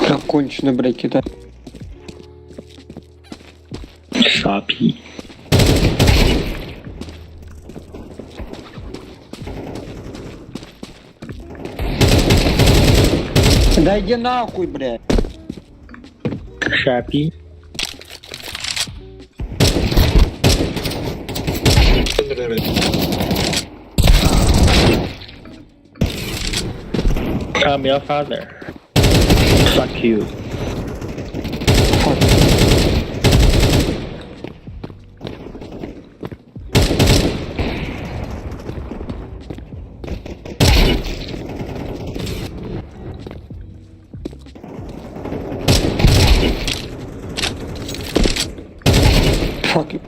Как кончено, блядь, кидай. 傻逼！ Да иди нахуй, блядь. 傻逼！I'm your father. Fuck you. Fuck. Fuck you.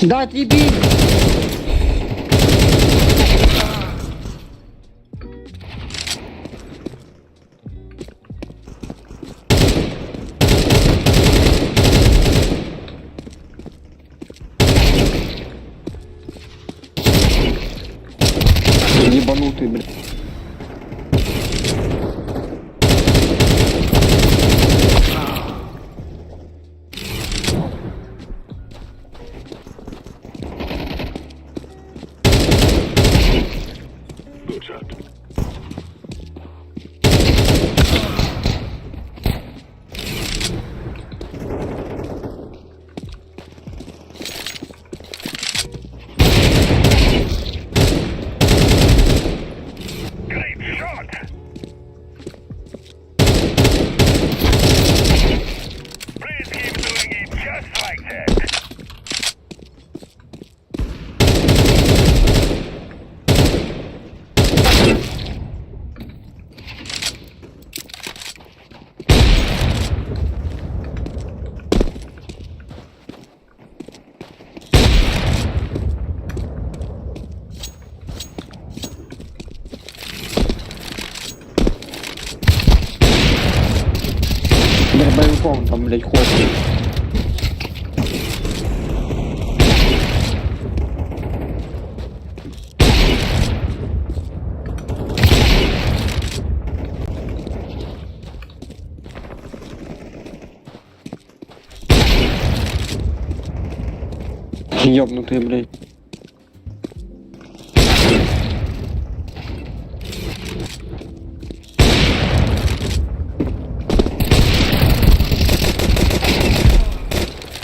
Да отъебись! Ебанутый, блядь. Дробовиком там, блядь, ходит. Ёбнутые, блядь.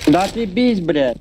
Да отъебись, блядь.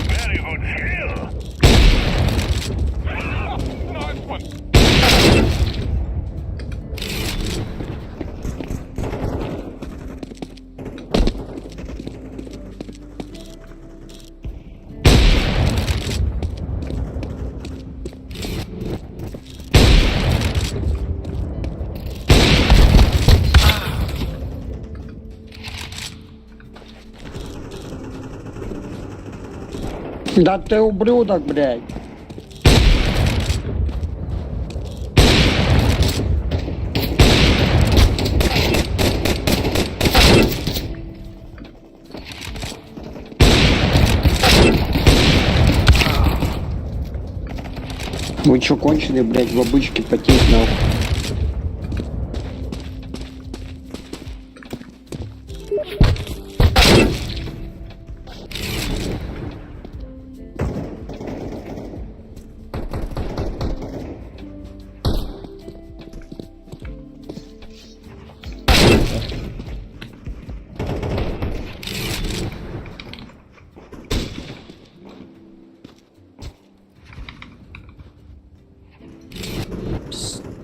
Very good skill. Nice one. Да ты ублюдок, блядь. Вы чё, конченые, блядь, в обычке потеть нахуй?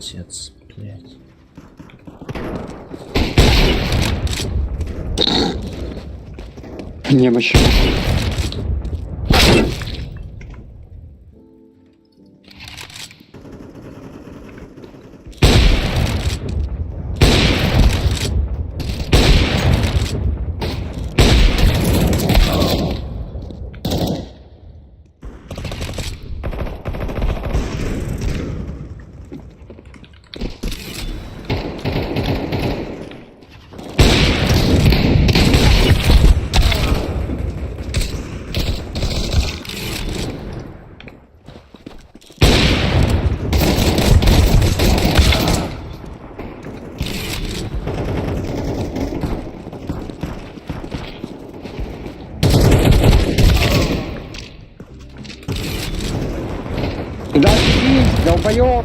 Пиздец, блядь. Немощь. Да отъебись, долбоёб!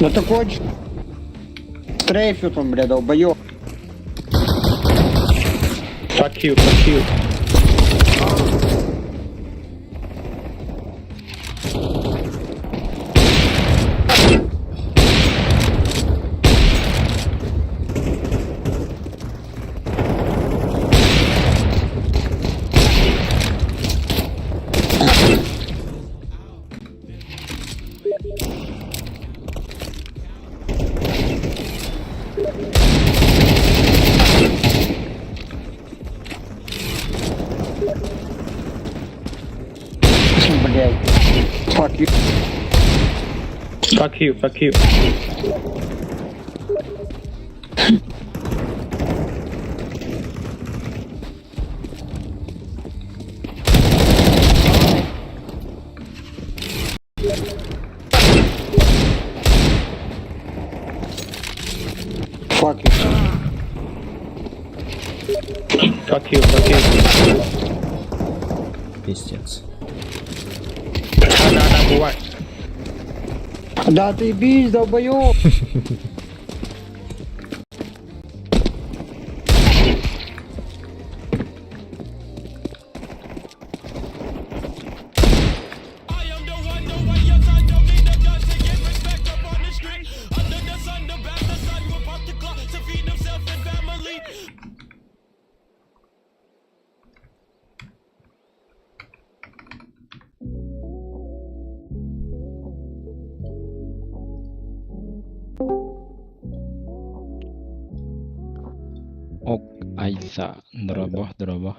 Да ты конченый. Стрейфит он, бля, долбоёб. Fuck you, fuck you. Блядь. блядь. Fuck you. Fuck you, fuck you. Fuck you. Fuck you, fuck you. Пиздец. Она number one. Да ты бись, долбоёб. Ок, Айса, дорообо, дорообо.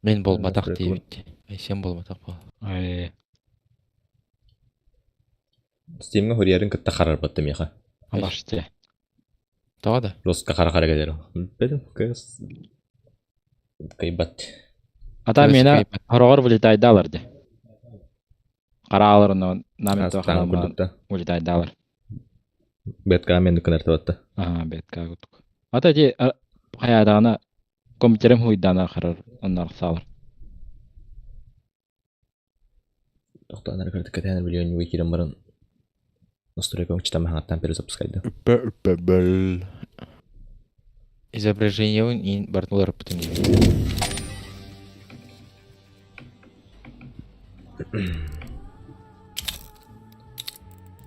Мин буолбатах диэбит. Айсен буолбатах буол. Ай, Стимҥэ хурьерын кытта харарбатта миэхэ. Алаште. Тоҕо да? Жестко хара-хара кэлэр. Билбэтим, кыыс кыйбат. Ата Кыыс миэнэ кыйбат. хороҕор вылетайдаалар дии. Хараалар онно намин Астаан хараама курдук да. вылетайдаалар. Бетка мен кынартыбатта. Аха, бетка курдук. Ата ди хайадаана компьютерым хуйдаана харар оннар саалар. Тохтоонар кырдык кэтээн билион ньугай киирэн баран настройка читам хаҥаттан перезапускайды. Изображениебын иин барытын уларыппытым дии.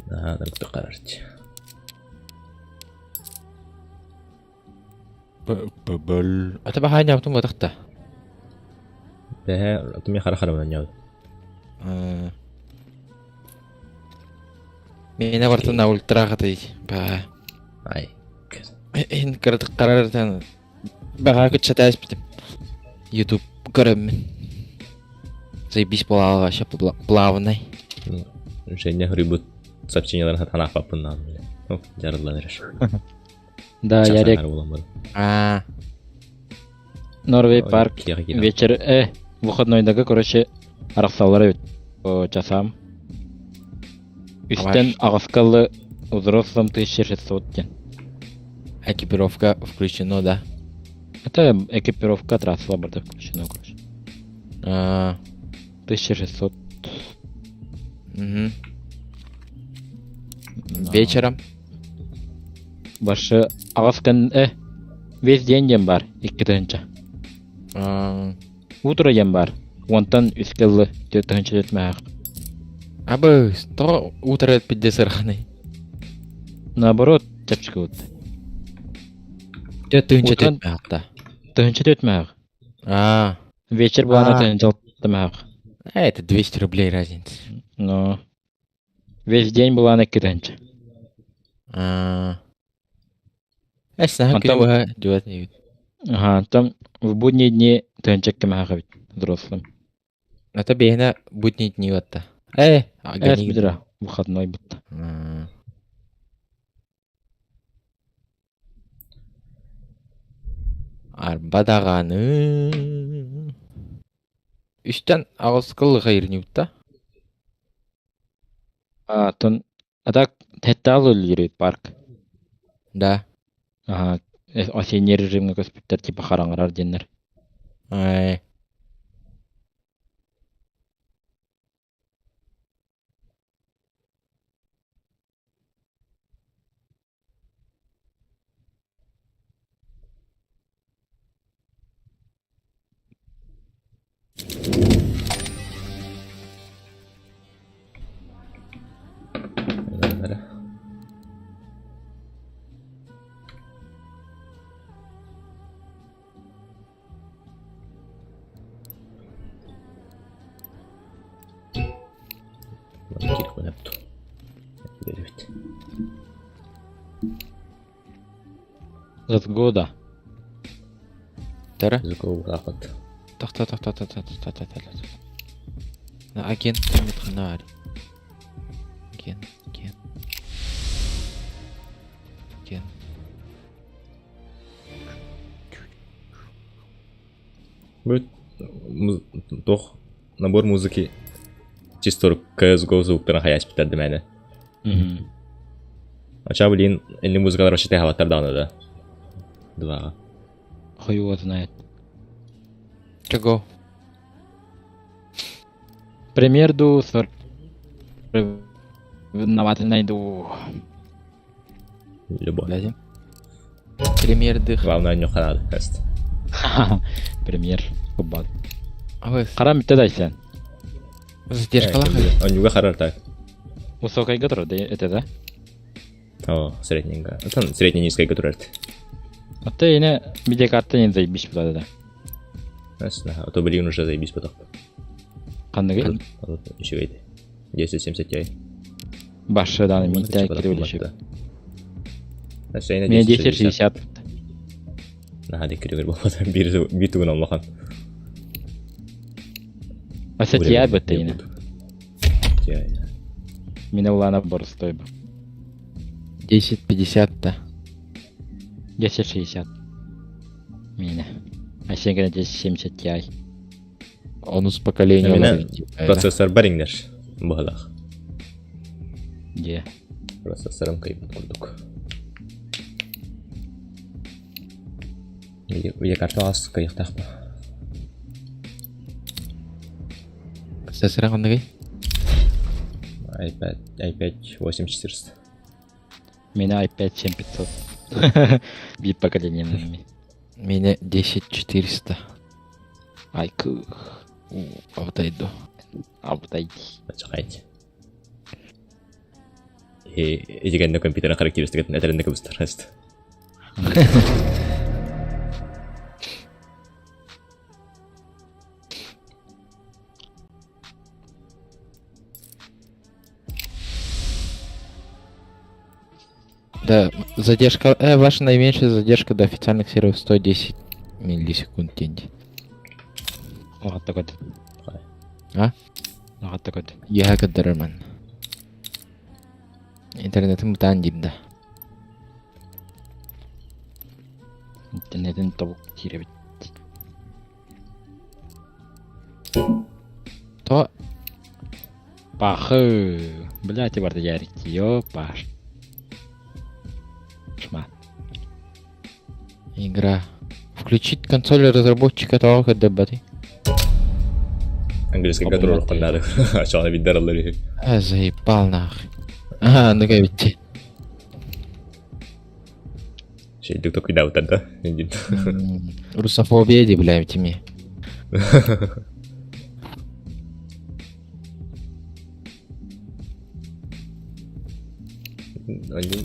Наһаа кырдык харарчы. Ата баһаанньаабытым буотах да. Бэһэ тумя хара хара манньаабыт. Миэнэ барытын ультра хатый. Баа. Ай. Ин кыратык карарытан баҕа кытчатааспытым. YouTube көрөммүн. Заебись буолаҕа вообще плавный. Женя хрыбыт сообщенияларын хатан аахпаппын наан бile. Жарыллан эрэр. Да, Ярик, Аа. Норвей парк вечер, выходнойдага, короче, арахсаллар эбит по часам. Үстэн аҕыскаллы взрослым 1600 диэн. Экипировка включено, да? Это экипировка трасса барда включена, короче. Аа. 1600. Угу. Вечером. Башы аҕыс весь день диэн баар, икки тыһыынча. Аа. Утро диэн баар, уонтан үскэ ыллы 4 тыһыынча түөрт Абы, тоҕо утро пидде сырханый? Наоборот, чэпчэки буолла. 4 тыһыынча Утран 4 да. тыһыынча 4 Аа. Вечер буолана Аа. тыһыынча 6 Это 200 рублей разница. Но весь день буолана 2 тыһыынча. Аа. Эс наһаа Онтон күнү быһа дьуот эбит. Ага, там в будние дни тыһыынча 2 эбит взрослым. Это биһиэнэ будние дни батта. Э, Эс гони. бүтүрэ, выходной бутта. Аа. Арба даҕаны. Үстэн аҕыс кыллыха ирнибитта. А, тон а так тэттаал үллүрүт парк. Да. Ага, осенний режимҥэ көспүттэр типа хараҥарар диэннэр. Ай. Let's go да. Тара. Звуковой рапорт. Тохто, тохто, тохто, тохто, тохто, тохто. Агент киммит ханна баар? Агент, агент. Агент. Бүт туох набор музыки чисто CSGO звуктарын хайаспыттар дэмээнэ. Ача блин, инни музыкалар вообще тыһабаттар даҕаны да. Дваҕа. Хуй его знает. Чего? Премьер ду соревновательный ду. Любой. Блядь. Премьер дых. Главное, не ханады. Тест. Премьер. Кубат. Абыс. Харам битте дайсен. Задержкалах. Онюга харар так. Высокая турар, это да? О, средненько. Там средне-низкая турар. А ты не видеокарта не заебись туда да. А то блин уже заебись потом. Ханныгы? Еще ведь. 1070 Ti. Башы да, мен кире билешеп. Мен Мен 1060. Наһаа диккиригер буолбата биир биир тугун улахан. Ася Ti бөттейне. Ti. Мине улана борстой бу. 1050-то. 1060. Мине. А сен генә 1070 Ti. Онус поколение. Мине процессор бариңнер быһалах. Де. Процессорым кыйбат курдук. Видеокарта ас кыйыктаахпа. Процессор ханныгый? iPad i5 8400. Мине i5 7500. Биир поколение. Мине 10400. Ай кых. Абытайду. Абытай. Чакайт. Итигэннэ компьютерын характеристикатын этэринде кыбыстар. Да, задержка, ваша наименьшая задержка до официальных серверов 110 миллисекунд деньги. Вот такой. А? Вот такой. Я кадырман. Интернетим бытаан диим да. Интернетин тобук кииребит. То Пахы. Блядь, барда ярик. Ёпаш. Шма. игра. Включить консоль разработчика того дебаты. Английский который надо. Чана виддараллар. А, заебал нахуй. А, ну ведь. Шейдик только да, вот да. Русофобия, ди, бля, теми.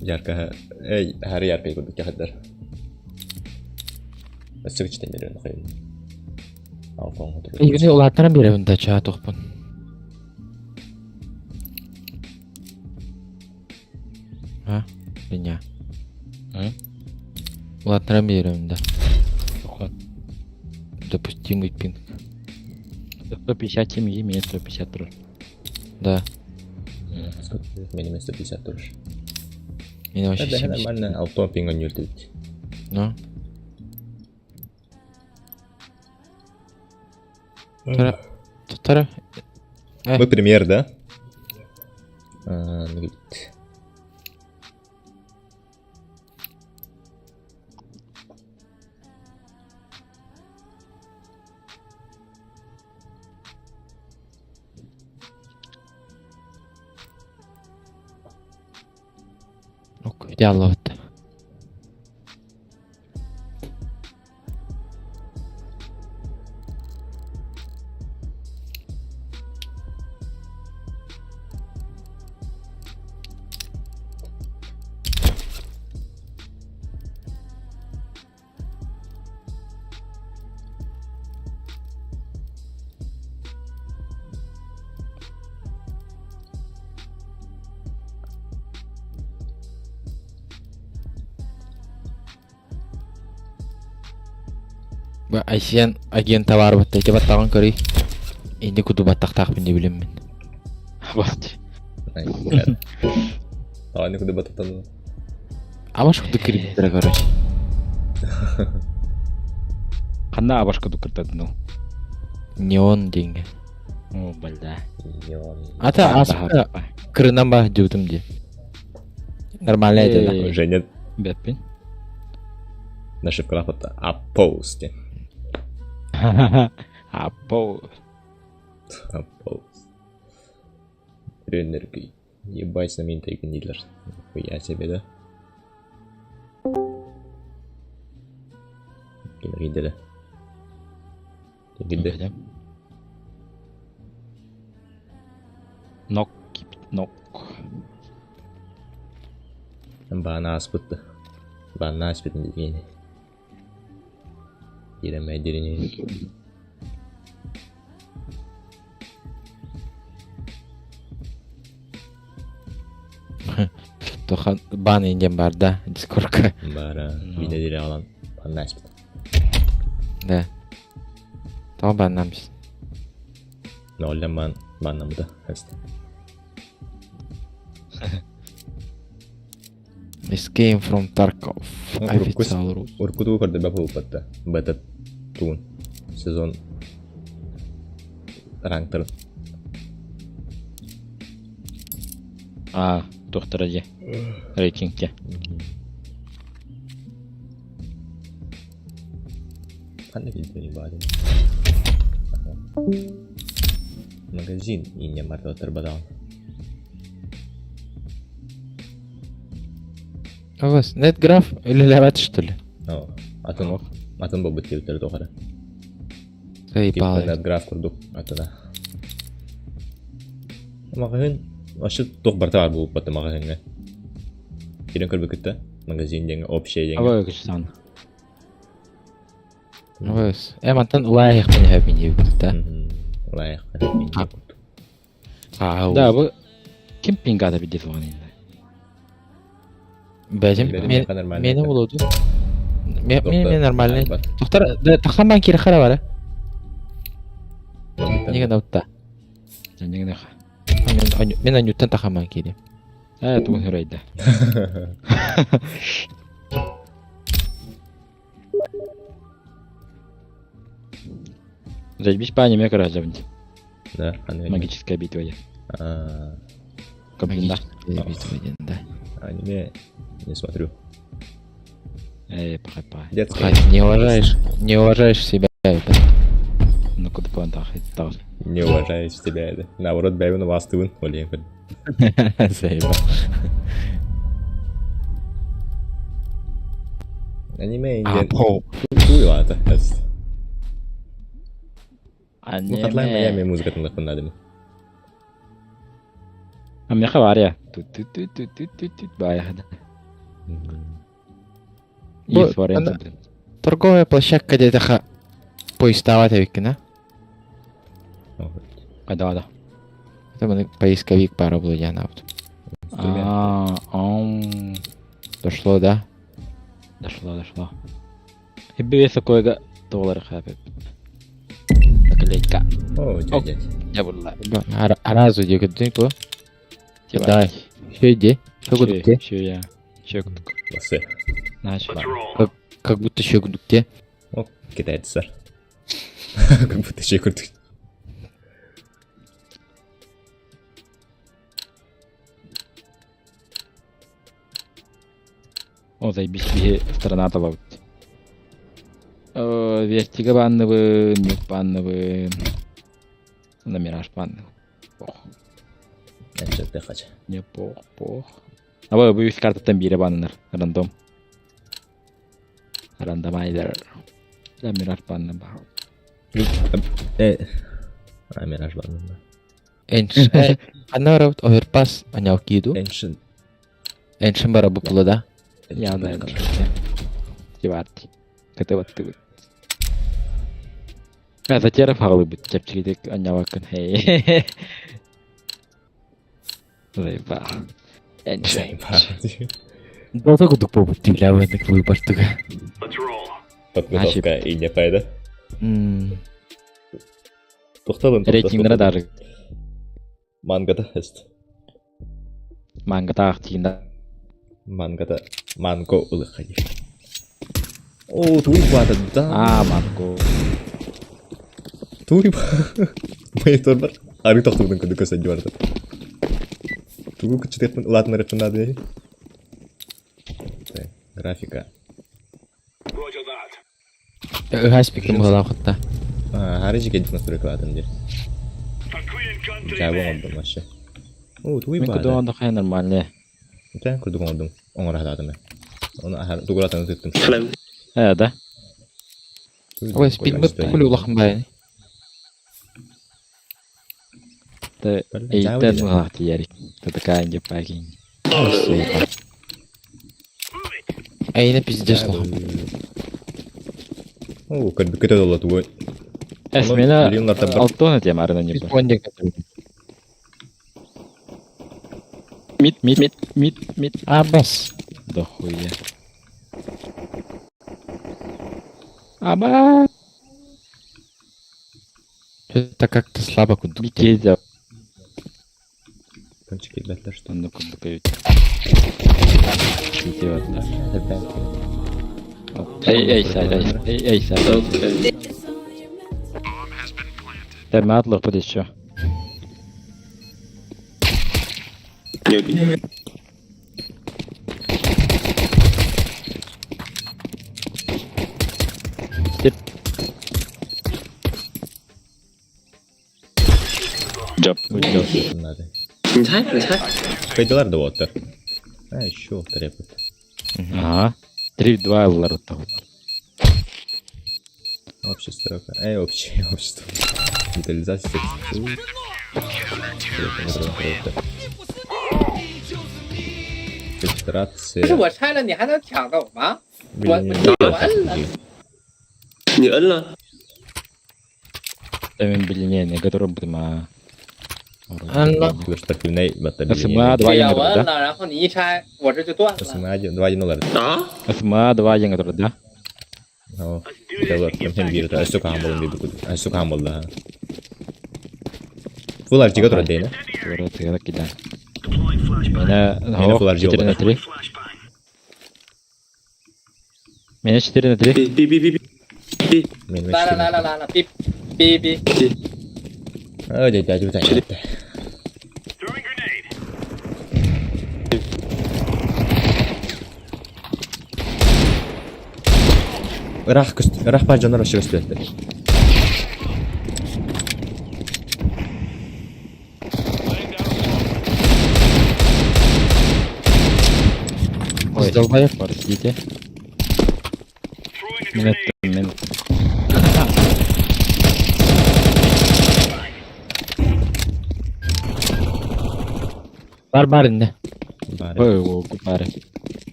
Ярко, эй, хары ярко курдук яхаддар. Өссө кичтен хайын. Игни улааттаран биэрэбин да чаа туохпун. А? Меня. Улааттаран биэрэбин да. Допустимый пинг. 157 и мне 150 тоже. Да. Минимум 150 тоже. Меня вообще Да, 70. нормально. Алтон пинг он юртит. Ну. Тара. Тара. Мы премьер, да? А, ну, говорит. Ок, идеаллабыт. Айсен агент баар бытта ити баттаҕын көрүй. Инди куду баттахтаахпын дии мин. Бат. Аны куду баттатан. Абаш куду кирбиттэрэ короче. Ханна абаш куду кыртадын ол? Неон деньги. О, бля. Неон. Ата аспыта кырынан ба дьыбытым дии. Нормально это да. Женя Бэппин. нашивкалаах батта. Апоус диэн. Апоус. Апоус. Ренергий. Ебать, знаменитый гнилер. Нихуя себе, да? Гнилер. Гнилер. Нок, нок. Баана ааспыт. Баана ааспыт диэни. Иремэ дирини. Тохан бан инден бар да, дискорка. Бара бине дире алан. Баана ааспыт. Да. Тоҕо баннамс. Ноллен бан баннамыта. Хаста. This came from Tarkov. Официал рус. Уркуту көрдө бапы упатта. Бета туун. Сезон ранктыр. А, тухтара же. Рейтингте. Ханна килтени баадын. Магазин инне мартотор бадаан. У вас NetGraph или леват что ли? О, атын атын болбут диэбиттэр тухара. Заебал. Граф курдук атына. Маҕаһыын вообще туох барыта баар буолбат маҕаһыыҥҥа. Кирэн көрбүккүт магазин диэҥҥэ общее диэҥҥэ. Абы кычсан. Вас. Э, мантан улаайахпын эһэбин диэбит да. Лайық. Аа. Да, бу ким пингата бидде суган инде. Бәжем Бәрі нормально. мени болду. Мен мен нормально. Тоқтар, да тахсан бан кире хара бара. Неге наутта. Жаныңны. Мен мен анюттан тахаман кире. Э, тугун хүрәйдә. Заебись по аниме, короче, Да, аниме. Магическая битва. я. А, Каблин, да. Битва один, да. Аниме не смотрю. Эй, пахай, пахай. Детское. Хай, не уважаешь, не уважаешь себя. это. Ну куда по так, это Не уважаешь себя это. Наоборот, бэйбин вастыбын. Олейн. Заебал. Аниме А, инден. пол. Туйлата. Ну, Hotline Miami Аниме. музыкатын лапын А мне хавария. Тут тут тут тут тут тут тут бая. Бу, Есть вариант. ана- Торговая площадка где-то ха поиставать викина. А да, да. Это мы поисковик пара был я на А, он Дошло, да? дошло, дошло. Хибби такое доллар хапеп. Наклейка. О, дядя. Я була. Аразу дегдин ку. Давай. Еще иди. Что гудукте? Еще я. Еще гудук. Басы. Начал. Как будто еще гудукте. О, китайцар. Как будто еще курдук. О, заебись, бие страна табабыт. Вертига банныбы, нюк банныбы, на мираж банныбы. Пох. Әнче хача. Не пох, пох. Аба бу үс картаттан бире банныр. Рандом. Рандомайзер. Да мираж банныбы. Э. А, мираж банныбы. Энш. Ана равт оверпас аняу киду. Эншин. Эншин бара бупла да. Я знаю. Тиварти. Это вот ты. А затера фалы бит чепчигидек анявакын хей. Заебал. Эншин. Долго гудук побут бля в выбор туга. Let's roll. Подготовка и не пайда. Тохтолун. Рейтингнere даже Мангата эст. мангата ахтиинда. Мангата манго ылыххай. О, туй бата да. А, манго. Туй Монитор бар. Арыы тохтубутун курдук көстөн барда. Тугу кычытыахпын улаатыннарыахпын наада Графика. Ыһаас пиким быһалаах хатта. Хары жике настройкалаатым диир. Дьаабы оҥордум вообще. О, туй Мен баада. кудуон да хай нормально. Тэн курдук оҥордум. Оҥоро сатаатым. Оны аһар тугулатан тыттым. Э, да. Ой, спидбыт хули улахан баайы. Тэ эйтэн мыһаах тиийэрик. Тытыкаан дьаппаакин. Эйне пиздец улахан. О, көрбүккэ толла тугу. Эс Онон мена миллионнартан бар. алтон этем арына не бар. Фондик. Мид, мид, мид, мид, мид. А, бас. Да хуя. Аба! Это как-то слабо кудук. Мид ездил. Кончик ребята, что? Ну, кудук. Эй, эй, сай, эй, эй, эй, сай. Терматлых будет еще. Job. Good Надо. 你猜，你猜， Кайдалар да оттар. А, еще трепет. Ага. 3-2 ыллар оттабыт. Общество. Эй, общее общество. Детализация. 不是 Фильтрация. 我拆了，你还能抢走吗？我我我摁了，你摁了， Мен билинение, которым будем Анна. Спортивный СМА 2 对呀，我 1 摁 да? 了，然后你一拆，我这就断了。 СМА 2 1 0 啊？ СМА 2 1 да? О, это сука хамбол Сука хамбол, да. Full RG турар дейна. Тура тыгара кида. Меня Меня full RG 4 на 3. Меня 4 на 3. 哔哔哔哔哔， Мен 来了来了来了，哔哔哔， Ой, дядя, дядя. Throwing grenade. Рах көст, рах бар жанар вообще көстүлөттөр. Ой, Долбоеб. простите. Throwing a Минут, grenade. минут. Бар бар инде. Бар. Ой, о, губары.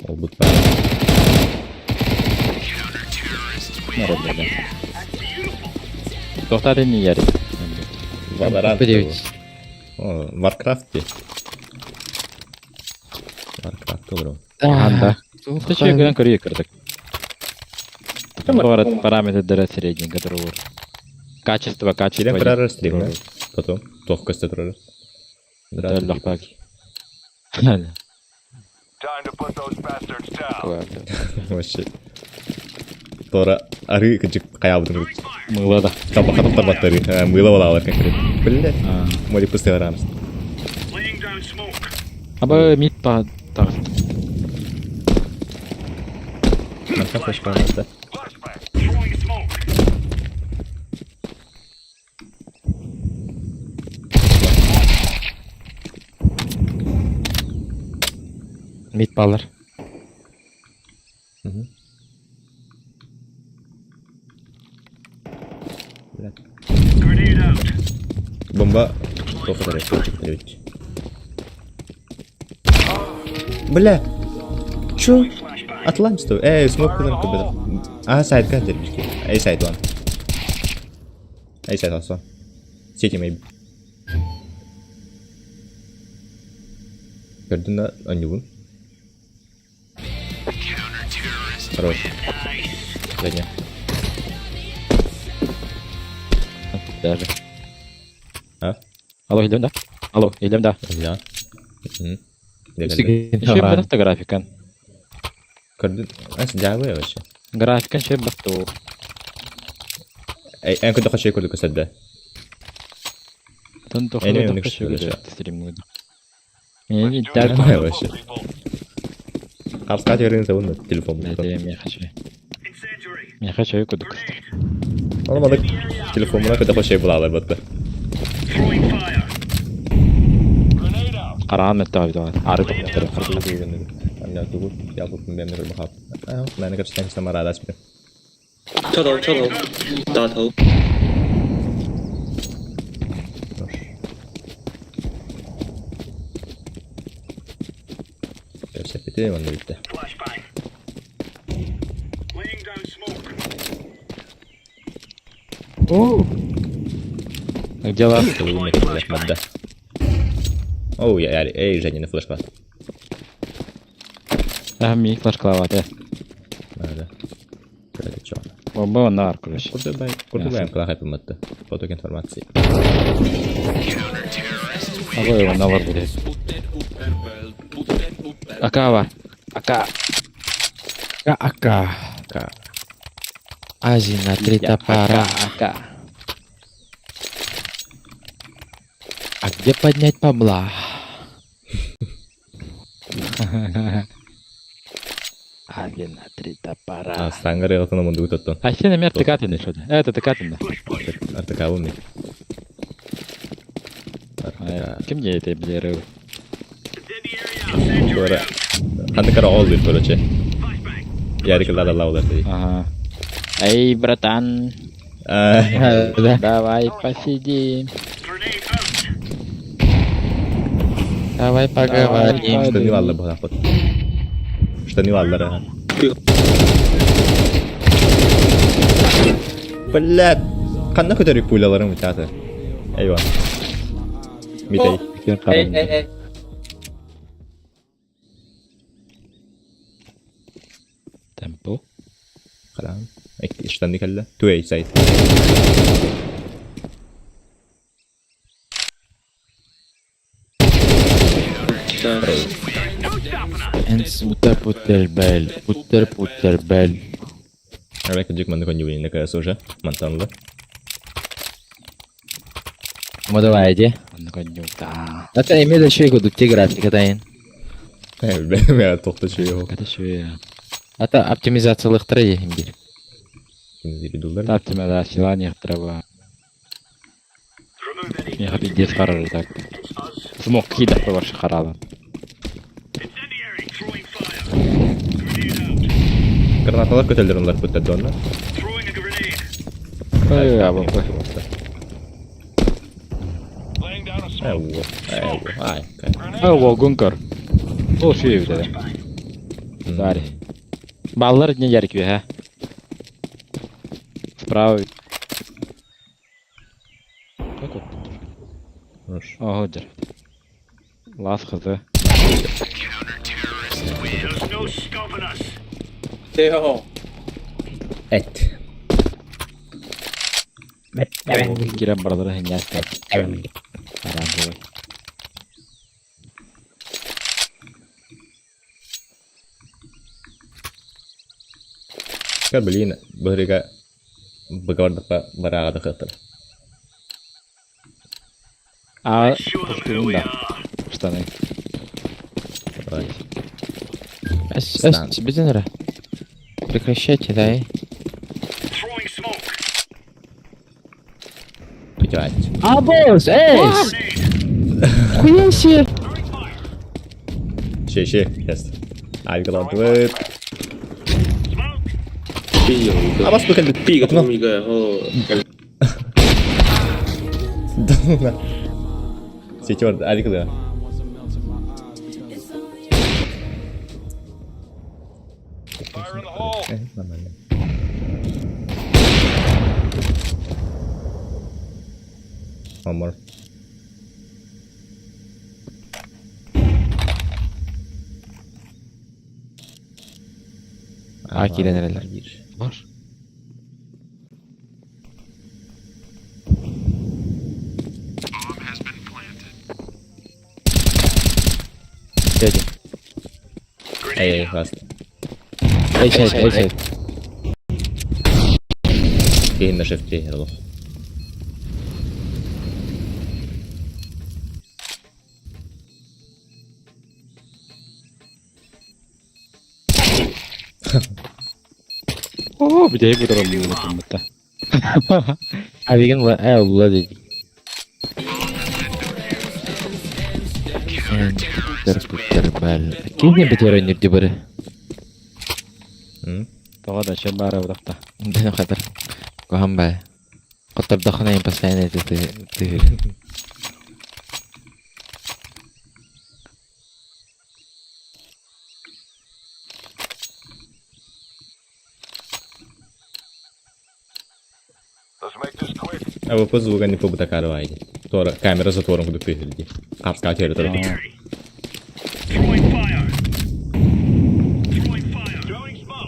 Олбут бар. Народ, да. Тоқтар не ярик. Valorant. Подивись. О, Warcraft де. Warcraft бро. Анда. Ты че, гынан көрейік кірдік. 这么 Город 重吗？ параметр средний, который Качество, качество. Кирен көрөр стрим, да? Потом тох көстө турар. Лохпак. Time to put those bastards down. Вообще. Тора ары кыжык каябытын. Мыла да. Табакатып табаттары. Мыла балалар конкретно. Блять. Моли пустый рамс. Laying down smoke. Аба мид па тағыс. Марка флешка да. Flashbang. Throwing smoke. Мид балар. Grenade out. Бомба. Бля. Чё? Атлам стой. Эй, смок кыдан кубeda. А, сайт кан дербишки. Эй, сайт one. Эй, сайт also. Сети maybe. Көрдүн да анюбун. Хорош. Задня. Даже. А? Алло, идем, да? Алло, идем, да. Я. Еще б графикан. Ас дьаабы вообще. Графикан еще басту. Эн куда хочу курдук көсөдө. Тон Эми тохо эмне күчтүү стримуйду. Let's do Эми this Давай for the вообще. people. Карска жерин сабын телефон. Я хочу. Я хочу кудук. Аны мана телефонуна куда хочу булалар батты. Grenade out. Караан меттаа Ары тоқтар. Анна тугу ялбытын бемер бахап. Аа, мен капстан самарадас бир. 跳投跳投，打头。 Кепсепити манна битте. Где лас? Мадда. Оу, я эй, Женя, на флешка. А, ми флешклават, Надо. Это чё? Бомба нар, короче. Курдубай, курдубай, калахай пыматты. Поток информации. Ого, его навар будет. Акава. Ака. Ака. Ка. Азина, три топора. Ака. А где поднять бабла? Авина, три топора. А, саңгар ягытына мунду тоттон. А сен эме артыкатын что-то. Это тыкатын. Артыка умный. Артыка. Ким не это блеры? Кора. Ханды кара ол дейт, короче. Ярик ла ла ла дейт. Ага. Эй, братан, А, Да. давай посидим. Давай поговорим. Штаны алла бу хапыт. Штаны аллар. Блядь. Кандай көтөрүк пуляларың битаты. Эйва. Митей. 哎哎哎， Темпо. Карам. Штаны калла. Туэй сайт. Энс утер путер бель. Путер путер бель. Арай кыжык манды конювин на уже. Мантанла. Ну давай, иди. Да. Это имеет еще и гудукти графика, дайын. Мен токточу yok. Это еще Это оптимизациялыктыр бир. Дулар. Таптима да, сила некоторого. Я пиздец харары так. Смог кида ваши харалы. Гранаталар көтөлдөр олар бүттө донна. Ой, а вот. Laying down a smoke. Ай, ай, ай. А, во, гункар. Ол шүйе бітеді. Дари. Баллар не ярик ха. Справа. Как вот? Хорош. Ого, дер. Лас хз. 最后 Эт. Кирен бардары хенястер. Оранжевый. Кар блин, бырыга быгардапа барагада хытыр. А, да. Штаны. Эс, эс, безденера. Прекращайте, да, и. Блять. Абос, эй! Хуя себе! Ще, ще, сейчас. Ай, главное. B 有一个 А вас выходит. ，B 一个通一个，然后 Да. Сетер, алик да. Fire in the hole. Нормально. One more. А, кирен Бир. Бар. Дядя. Эй, last. A side, A side. Киһин на shift олох. Оо, бүтэһик утаран буолла. Авигин ла dedi. Кини битер ойнур бары. Тоҕо да чэ баара бытахта. Дэн хатар. Куһаҕан бай. Хоттордоххуна постоянно это ты. А по звука не побутакарвайди. Тора камера затвором куда тыгырди. Хапска теперь только.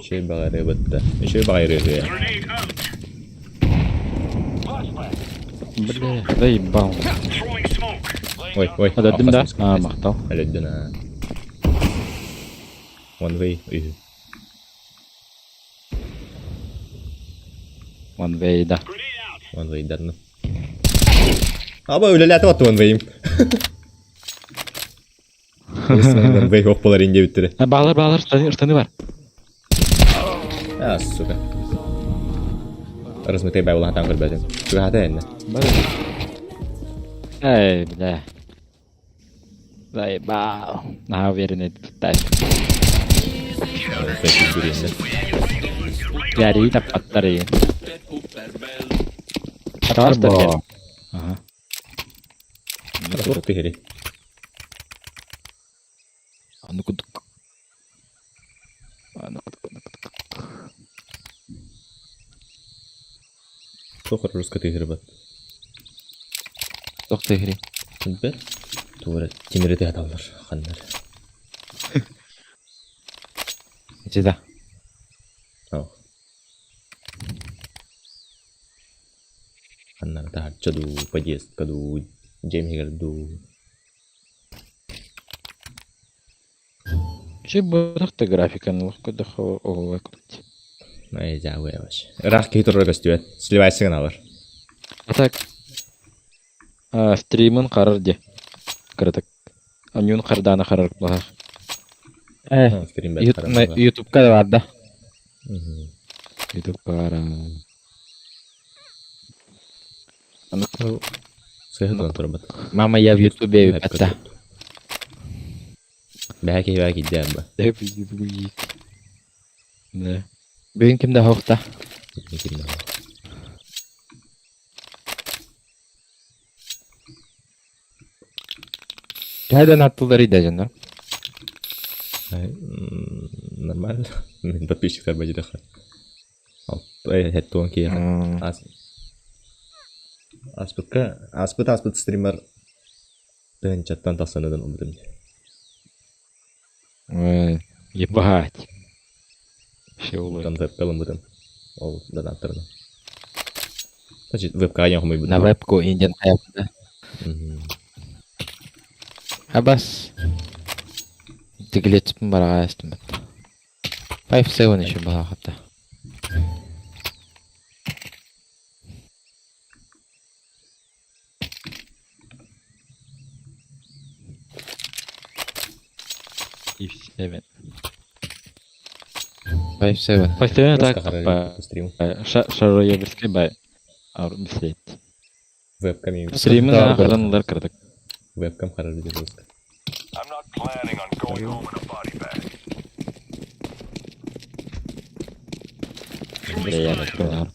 Еще и багары бытта. Еще и багары рыгы. Бля, заебал. Ой, ой. Өлөрдүм да? А, махтал. Өлөрдүн а. One way. Үй. One way да. One way дарны. Аба үлеләтеп атты one way'im. One way yok болар инде биттире. А, Баалар, баалар, штаны, штаны бар. А, сука. Размытай байбыл хатан көрбөтүм. Сука хата энне. Эй, бля. Заебал. На уверенный тайп. Яри таппаттары. Атабар Ага. Туох тыһыри. А ну куда? А, ну, ну, Туох русска тыһыры бат. Туох тыһыри. Бет. Тура тимири тыһаталлар ханнар. Ити да. Ау. Ханнар таһарча дуу, подъездка дуу, дьиэм дуу. Че бырахты графиканы лох оҕула курдук. Ай, жабы вообще. Ыраах киһи турар көстүбэт. Сливайсыгын алар. А так стримын харар де. Кыратык. Анюн харданы харар булар. Э, Стрим бэт харар. Ютубка да бар да. Ютуб кара. Сыһытан турбат. Мама, я в Ютубе это. Бэһэ киһи бэһэ киирдэ ба. Деп Да. Бүгүн кимде хоқта? Қайдан аттылар иде жандар? Нормально. Мен подписчиктар бажыдаха. Хеттуон киһи. Ас. Аспытка, аспыт аспыт стример тыһынчаттан тахсаныдан ылбытым. Ой, Ебать. Все улы. Там вебка ылбытым. Ол донатторна. Значит, вебка я хумай На вебку индиан хайапта. Абас. Тигилетиппин бараға астым бат. 5-7 еще была хатта. И 7. 5-7. 5-7 так. Стрим. Шароеберский бай. Бислейт. Вебками. Стримын Да, да. хардан кырдык. Вебкам харар жестко. Бля, я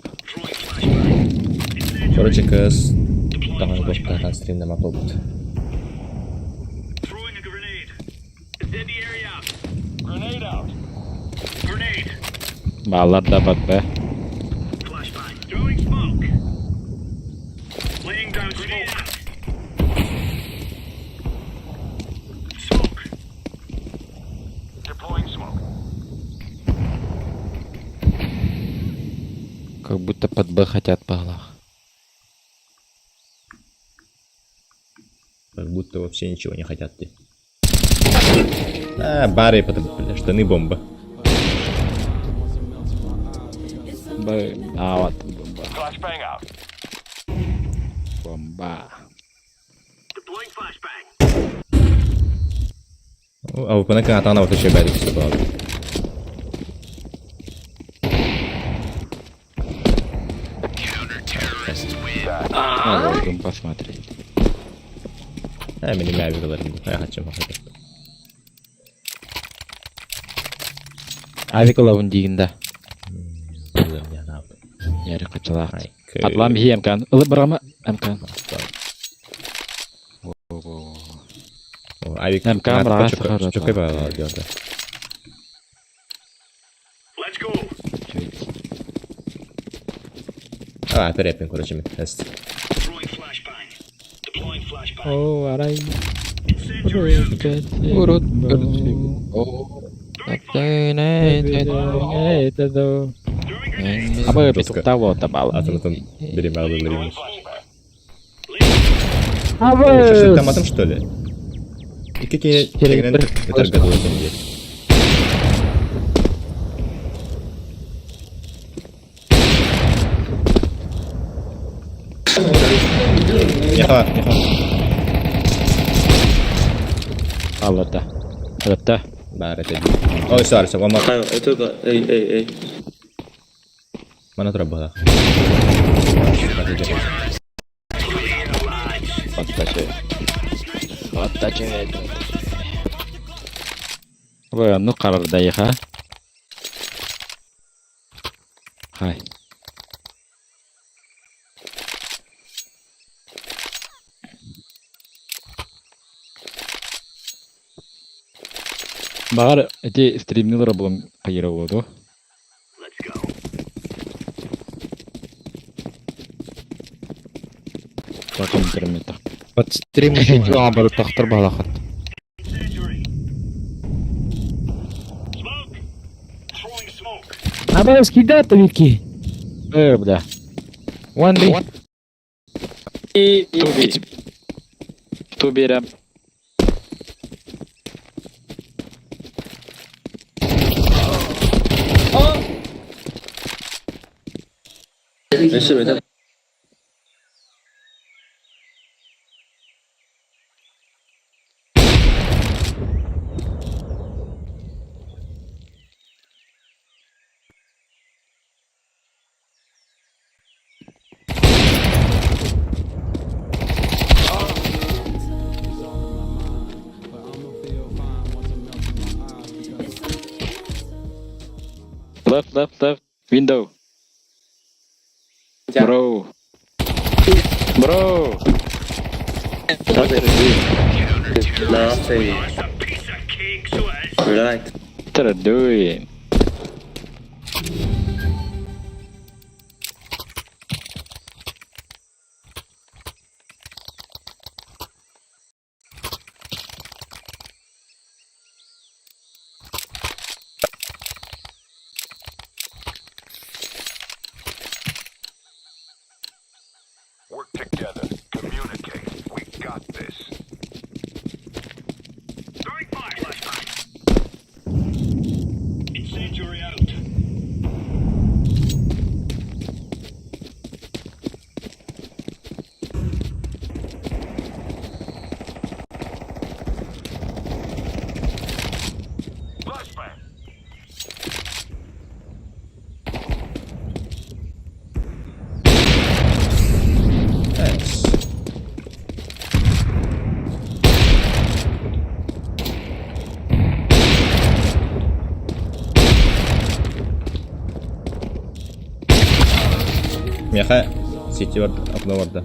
Короче, кыз тагын башка стримде макул. Баалар да бат бе. Как будто под Б хотят по Как будто вообще ничего не хотят ты. А, бары потом, бля, штаны бомба. А, вот бомба. Бомба. А вы на вот еще бәрі түсіп алды. А, вот, посмотреть. А, мені мяві Я хочу махати. Авик лавын дейін да. Яры качалах. Атлам хи МК. Ылып барама МК. Авик МК брага сахар. Чокай ба делда. А, перепин, короче, мен. Тест. О, арай. Урод. Абы петухта табал. Атын берем алды берем. Абы. Шашлык что ли? Ики кегенен өтөр гадыл экен. Яха, яха. Аллата. Аллата. Бар это. Ой, sorry, so one more. 还有哎，这个 A A A， Мана тура бала. Оттачы. Оттачы. Абы, ну карардай ха. Хай. Багар эти стримнилер булым кайра болду. Бакым интернет. Вот стрим еще барып тахтыр балахат. Абы скидат вики. Бля. One B. Туби. Туберем. 没事没事。 Left, left, left. Window. Bro. Bro. Nothing. Right. What are you doing? Work together. Communicate. We got this. Throwing fire. Flashbang. Incendiary out. Flashbang. Nice. Меха сети бар, окно барда.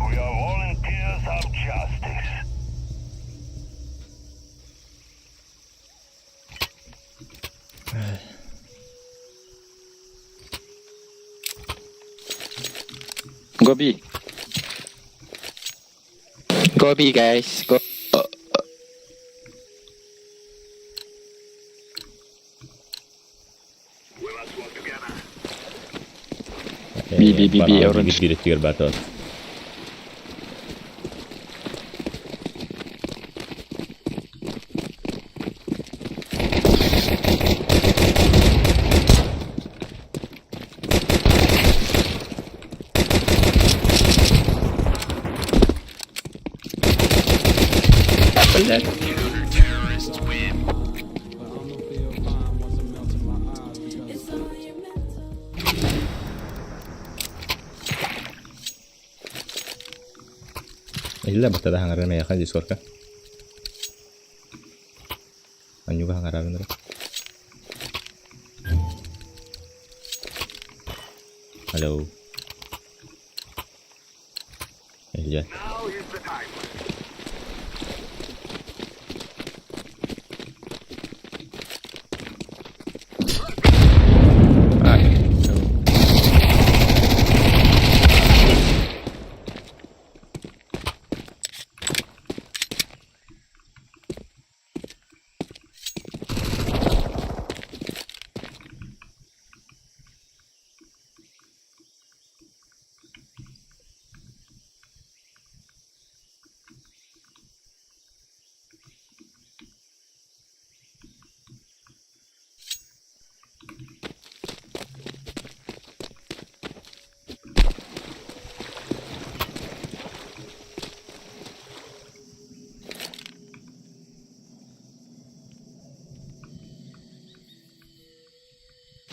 We are volunteers of justice. Go B. Go B guys. Go. B B B B orange. Биир өттүгэр баар тоҕо. Иллэ баттада хаҥарар мээхэ дискорка. Анньуга хаҥарарын эрэ. Алло. Илья.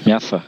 Мясо.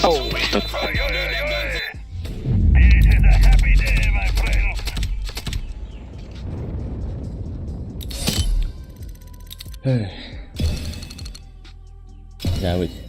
Oh. This is a happy day, my friends. Дьаабыт.